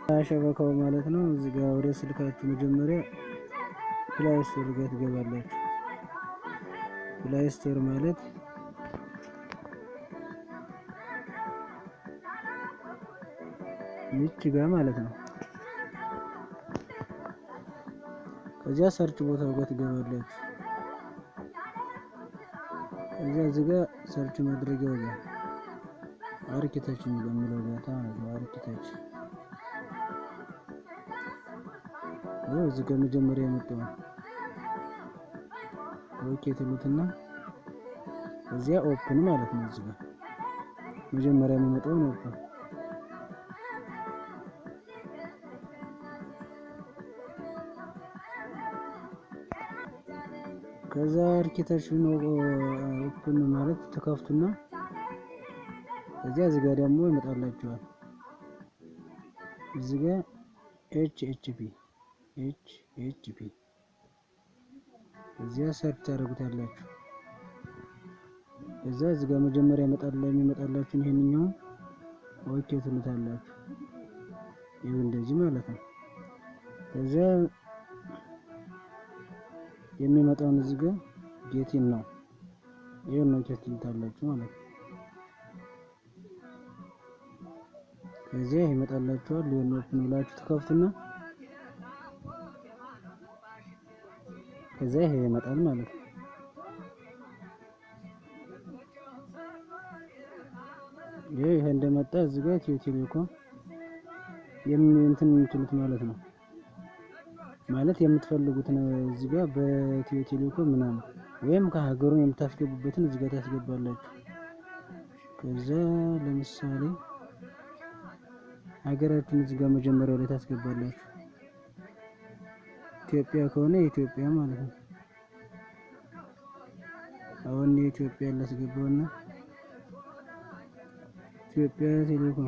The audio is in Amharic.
شبكة ው ማለት ነው። እዚህ ጋር ወደ ስልካችሁ መጀመሪያ Play Store ጋር ትገባላችሁ። Play Store ማለት ይህች ጋር ማለት ነው። ከዚያ search ቦታው ጋር ትገባላችሁ። ከዚያ እዚህ ጋር search ማድረጊያው ጋር አርኪተች የሚለው ጋር ማለት ነው። አርኪተች ይኸው እዚህ ጋር መጀመሪያ የመጣው okay ትሉትና እዚያ open ማለት ነው። እዚህ ጋር መጀመሪያ የሚመጣውን open ከዛ አርኪቴክቸር open ማለት ተከፍቱና እዚያ እዚህ ጋር ደግሞ ይመጣላችኋል። እዚህ ጋር HHP HHP እዚያ search ታደርጉታላችሁ። እዛ እዚህ ጋር መጀመሪያ የሚመጣላችሁ ይሄንኛው okay ትሉታላችሁ። ይሄው እንደዚህ ማለት ነው። ከዚያ የሚመጣውን እዚህ ጋር get it ነው ይሄን ነው get ትሉታላችሁ ማለት ነው። ከዚያ ይመጣላችኋል። ይሄን open ብላችሁ ትከፍቱና ከዚያ ይሄ ይመጣል ማለት ነው። ይሄ እንደመጣ እዚህ ጋር ኢትዮ ቴሌኮም እንትን የምትሉት ማለት ነው። ማለት የምትፈልጉትን እዚህ ጋር በኢትዮ ቴሌኮም ምናምን ወይም ከሀገሩን የምታስገቡበትን እዚህ ጋር ታስገባላችሁ። ከዛ ለምሳሌ ሀገራችሁን እዚህ ጋር መጀመሪያው ላይ ታስገባላችሁ። ኢትዮጵያ ከሆነ ኢትዮጵያ ማለት ነው። አሁን የኢትዮጵያ ላስገባውና ኢትዮጵያ ቴሌኮም